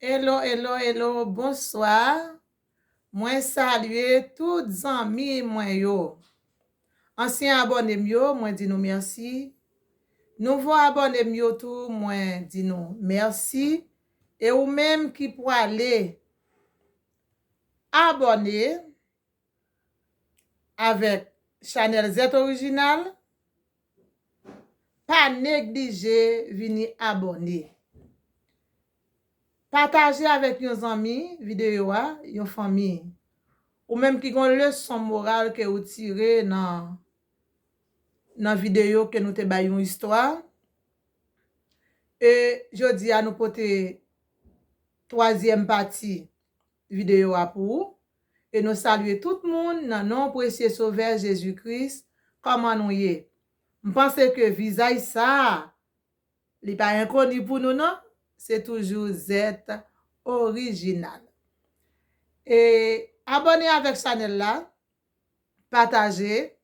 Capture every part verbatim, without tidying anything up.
Hello, hello, hello, bonswa. Mwen salye tout zanmi mwen yo. Ansyen abòne m yo, mwen di nou mèsi. Nouvo abòne m yo tou, mwen di nou mèsi. E ou menm ki pwale abòne avèk chanèl Zèt Orijinal, pa neglije vini abòne. Pataje avèk yon zanmi videyo a, yon fanmi. Ou menm ki gon leson moral ke ou tire nan, nan videyo ke nou te bay yon istwa. E jodi a nou pote twazyèm pati videyo a pou ou. E nou salye tout moun nan non presye Sovè Jezi Kris. Kòman nou ye? M panse ke vizaj sa a, li pa enkoni pou nou non. Se toujou Zèt Orijinal. E abòne avèk chanèl la, pataje,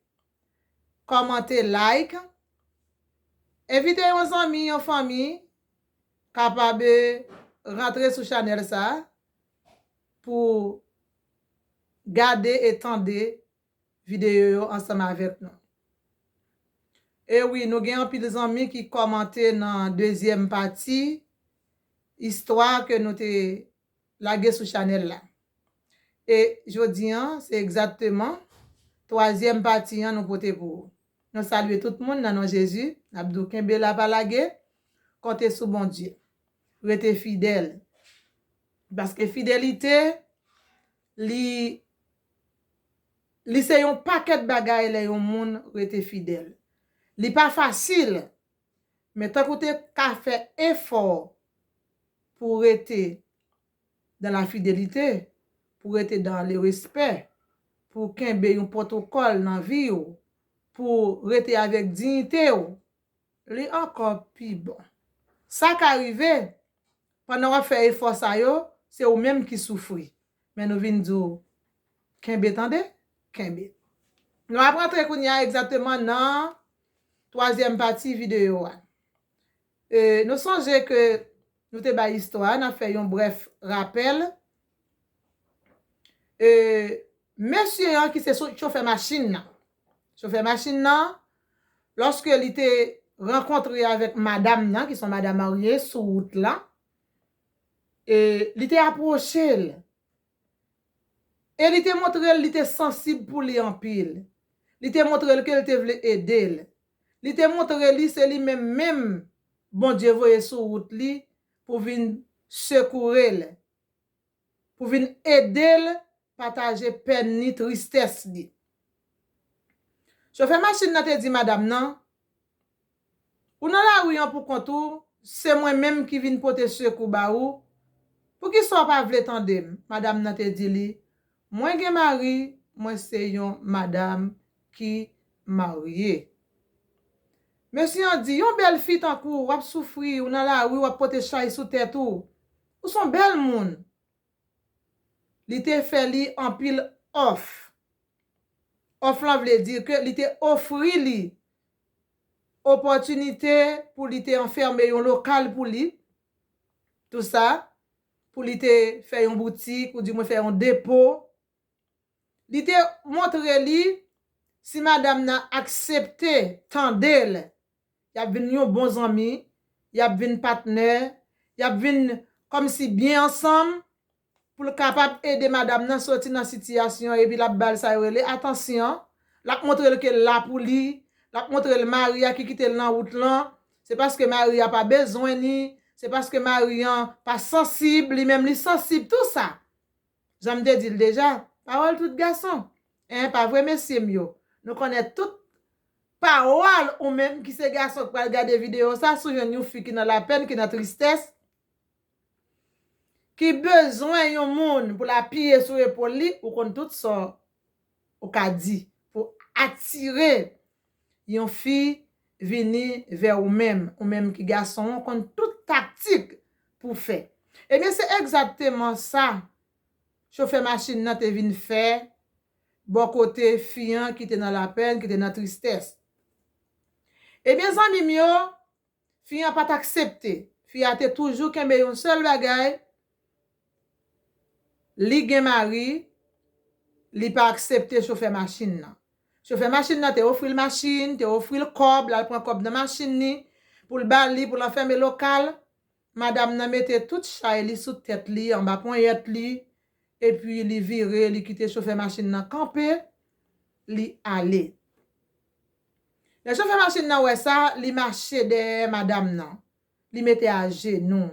kòmante, like. Envite yon zanmi, yon fanmi kapab rantre sou chanèl sa pou gade e tande videyo yo ansanm avèk nou. E wi, nou gen anpil zanmi ki kòmante nan dezyèm pati istwa ke nou te lage sou chanèl la. E jodi an, se egzakteman twazyèm pati an nou pote pou ou. Nou salye tout moun nan non Jezi, n ap di w kenbe la pa lage, konte sou Bondye. Rete fidèl. Paske fidelite, li, li se yon pakèt bagay lè yon moun rete fidèl. Li pa fasil, men tank ou te ka fè efò pou rete dans la fidélité, pou rete dans le respect, pou kenbe yon pwotokòl nan vi w, pou rete avèk diyite w, li ankò pi bon. Sa ka rive, pandan w ap fè efò sa yo, se ou menm ki soufri. Men nou vin di w, kenbe tande, kenbe. Nou ap rantre kounye a egzakteman nan twazyèm pati videyo a. E, nou sonje ke nou te bay istwa a, n ap fè yon brèf rapèl. E, mesye an ki se so-, chofè machin nan. Chofè machin nan, lòske li te rankontre avèk madanm nan, ki se yon madanm marye sou wout la, e li te apwoche l. E li te montre l li te sansib pou li anpil. Li te montre l ke l te vle ede l. Li te montre li se li menm menm Bondye voye sou wout li pou vin sekoure l, pou vin ede l pataje pèn li, tristès li. Chofè machin nan te di madanm nan, ou nan lari an pou kont ou, se mwen menm ki vin pote sekou ba ou. Poukisa w pa vle tande m? Madanm nan te di li, mwen gen mari, mwen se yon madanm ki marye. Mesye an di, yon bèl fi tankou w, w ap soufri, ou nan lari, w ap pote chay sou tèt ou. Ou se yon bèl moun. Li te fè li anpil òf. Òf lan vle di ke li te ofri li opòtinite pou li te anfèmen yon lokal pou li, tou sa, pou li te fè yon boutik, ou di mwen fè yon depo. Li te montre li, si madanm nan aksepte tande l, y ap vin yon bon zanmi, y ap vin patnè, y ap vin kòmsi byen ansanm, pou l kapab ede madanm nan soti nan sitiyasyon, epi l ap ba l sa yo rele atansyon, l ap montre l ke l la pou li, l ap montre l mari a ki kite l nan wout lan, se paske mari a pa bezwen li, se paske mari an pa sansib, li menm li sansib, tou sa. Jan m te di l deja, pawòl tout gason. En, pa vre, mesye m yo? Nou konnen tout pawòl, ou menm ki se gason k pral gade videyo sa, si w jwenn yon fi ki nan lapèn, ki nan tristès, ki bezwen yon moun pou l apiye sou epòl li, ou konn tout sa w ka di pou atire yon fi vini vè ou menm, ou menm ki gason an, konn tout taktik pou fè. Ebyen, se egzakteman sa chofè machin nan te vin fè bò kote fi an ki te nan lapèn, ki te nan tristès. Ebyen, zanmi m yo, fi an pa t aksepte. Fi a te toujou kenbe yon sèl bagay, Li gen mari, li pa aksepte chofè machin nan. Chofè machin nan te ofri l machin, te ofri l kòb, l al pran kòb nan machin li, pou l ba li, pou l anfème lokal. Madanm nan mete tout chay li sou tèt li, anba ponyèt li, epi li vire, li kite chofè machin nan kanpe, li ale. Lè chofè machin nan wè sa, li mache dèyè madanm nan. Li mete ajenou.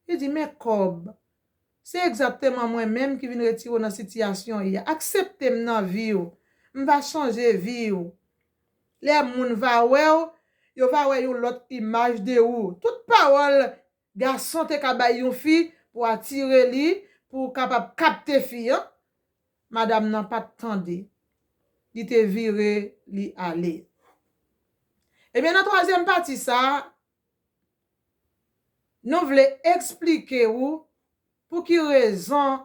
Li di, "Men kòb, se egzakteman mwen menm ki vin retire w nan sitiyasyon w ye a. Aksepte m nan vi w. M va chanje vi w. Lè moun va wè w, yo va wè yon lòt imaj de ou." Tout pawòl gason te ka bay yon fi pou atire li, pou kapab kapte fi an, madanm nan pa t tande. Li te vire, li ale. Ebyen, nan twazyèm pati sa a, nou vle eksplike ou pou ki rezon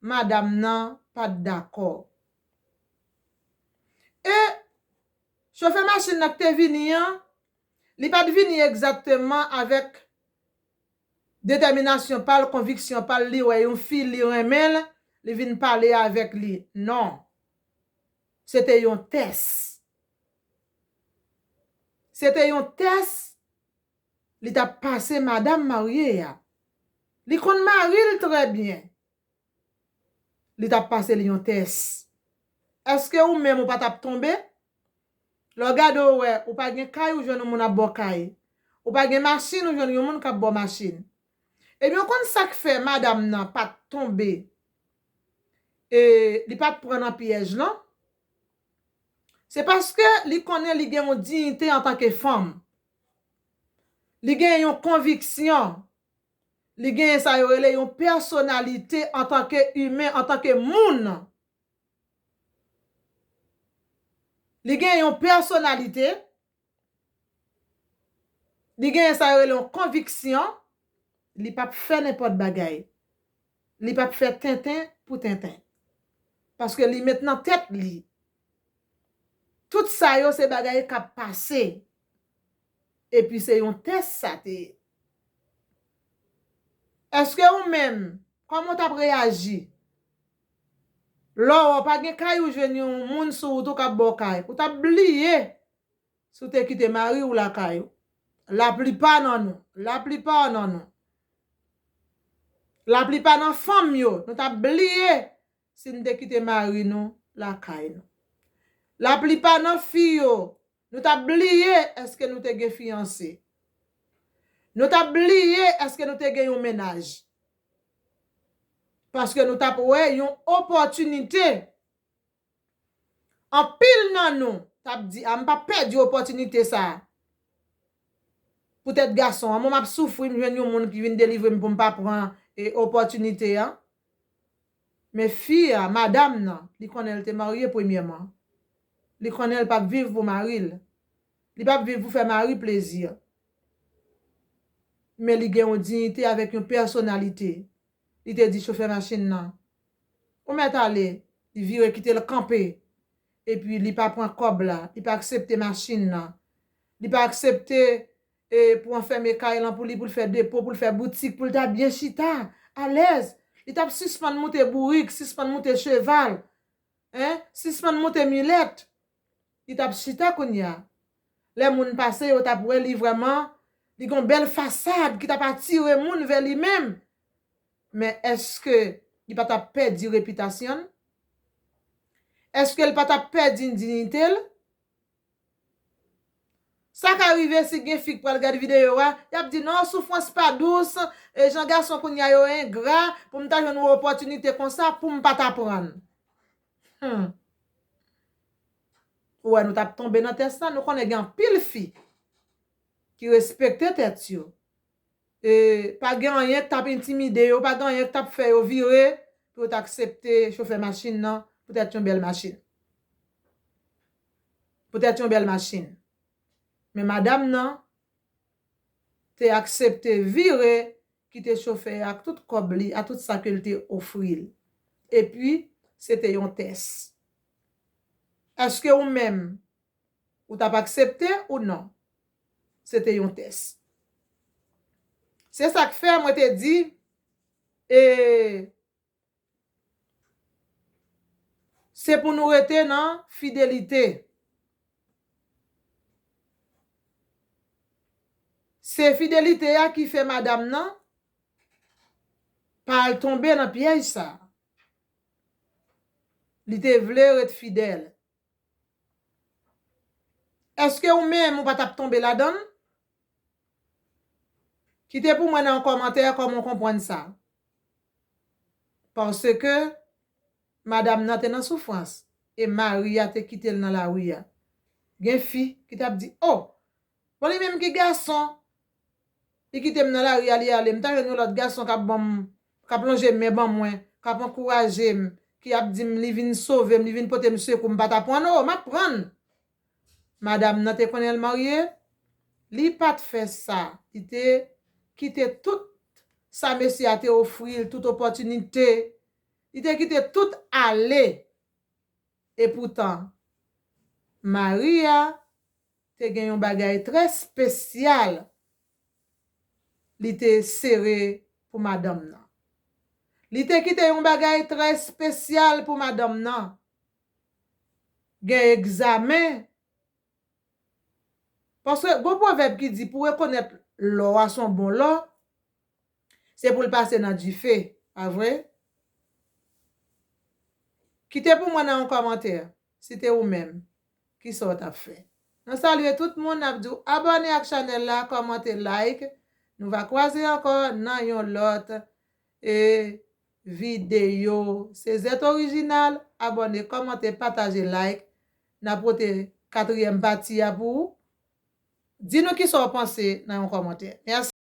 madanm nan pa t dakò. E chofè machin nan ki te vini an, li pa t vini egzakteman avèk detèminasyon pa l, konviksyon pa l, li wè yon fi, li renmen l, li vin pale avèk li. Non. Se te yon tès. Se te yon tès li t ap pase madanm marye a. Li konn mari l trè byen. Li t ap pase li yon tès. Èske ou menm ou pa t ap tonbe? Lè w gade w wè, ou pa gen kay, ou jwenn yon moun ap ba w kay. Ou pa gen machin, ou jwenn yon moun k ap ba w machin. Ebyen, ou konn sa k fè madanm nan pa t tonbe, e li pa t pran nan pyèj lan? Se paske li konnen li gen yon diyite antanke fanm. Li gen yon konviksyon. Li gen sa yo rele yon pèsonalite antanke imen, antanke moun. Li gen yon pèsonalite. Li gen sa yo rele yon konviksyon. Li p ap fè nenpòt bagay. Li p ap fè tenten pou tenten. Paske li met nan tèt li, tout sa yo se bagay k ap pase. Epi se yon tès sa te ye. Èske ou menm, kòman w t ap reyaji? Lè w pa gen kay, ou jwenn yon moun sou wout ou k ap ba w kay. Ou t ap bliye si w te kite mari w lakay ou. Laplipa nan nou, laplipa nan nou, laplipa nan fanm yo, nou t ap bliye si n te kite mari nou lakay nou. Laplipa nan fi yo, nou t ap bliye èske nou te gen fiyanse. Nou t ap bliye èske nou te gen yon mennaj. Paske nou t ap wè yon opòtinite. Anpil nan nou t ap di, "A, m p ap pèdi opòtinite sa a." Poutèt gason an, mwen m ap soufri, m jwenn yon moun ki vin delivre m pou m pa pran, e, opòtinite an. Men fi a, madanm nan, li konnen l te marye premyèman. Li konnen l p ap viv pou mari l. Li p ap viv pou fè mari plezi. Men li gen yon diyite avèk yon pèsonalite. Li te di chofè machin nan, "Ou mèt ale." Li vire kite l kanpe. Epi li pa pran kòb la. Li pa aksepte machin nan. Li pa aksepte, e, pou anfème kay lan pou li, pou l fè depo, pou l fè boutik, pou l ta byen chita, alèz. Li t ap sispann moute bourik, sispann moute cheval, en, sispann moute milèt. Li t ap chita kounye a. Lè moun pase, yo t ap wè li vrèman, li gen yon bèl fasad ki t ap atire moun vè li menm. Men èske li pa t ap pèdi repitasyon l? Èske li pa t ap pèdi diyite l? Sa ka rive si gen fi k pral gade videyo a, y ap di, "Non, soufrans pa dous, e jan gason kounye a yo engra, pou m ta jwenn yon opòtinite konsa, pou m pa ta pran l." Hmm. Ou wè, nou t ap tonbe nan tès la, nou konnen gen anpil fi ki respekte tèt yo. E pa gen anyen k t ap entimide yo, pa gen anyen k t ap fè yo vire pou yo t aksepte chofè machin nan poutèt yon bèl machin. Poutèt yon bèl machin. Men madanm nan te aksepte vire, kite chofè a ak tout kòb li, a tout sa ke l te ofri l. Epi, se te yon tès. Èske ou menm, ou t ap aksepte ou non? Se te yon tès. Se sa k fè mwen te di, e, Se pou nou rete nan fidelite. Se fidelite a ki fè madanm nan pa al tonbe nan pyèj sa. Li te vle ret fidèl. Èske ou menm ou pa t ap tonbe ladan l? Kite pou mwen nan yon kòmantè kòman w konprann sa. Paske madanm nan te nan soufrans e mari a te kite l nan lari a. Gen fi ki t ap di, "Oh, bon, li menm ki gason, li kite m nan lari a, li ale, m ta jwenn yon lòt gason k ap ban m, k ap lonje men ban mwen, k ap ankouraje m, ki ap di m li vin sove m, li vin pote m sekou, m pa ta pran, non, m ap pran l." Madanm nan te konnen l marye, li pa t fè sa. Li te kite tout sa mesye a te ofri l, tout opòtinite. Li te kite tout ale. Epoutan, mari a te gen yon bagay trè espesyal li te sere pou madanm nan. Li te kite yon bagay trè espesyal pou madanm nan. Gen egzamen. Paske gon pwovèb ki di pou rekonèt lò a se yon bon lò, se pou l pase nan dife, pa vre? Kite pou mwen nan yon kòmantè, si te ou menm, kisa w t ap fè? Nou salye tout moun, n ap di w abòne ak chanèl la, kòmante, like. Nou va kwaze ankò nan yon lòt e videyo. Se Zèt Orijinal, abòne, kòmante, pataje, like. N ap pote katriyèm pati a pou ou. Di nou kisa w panse nan yon kòmantè. Mèsi.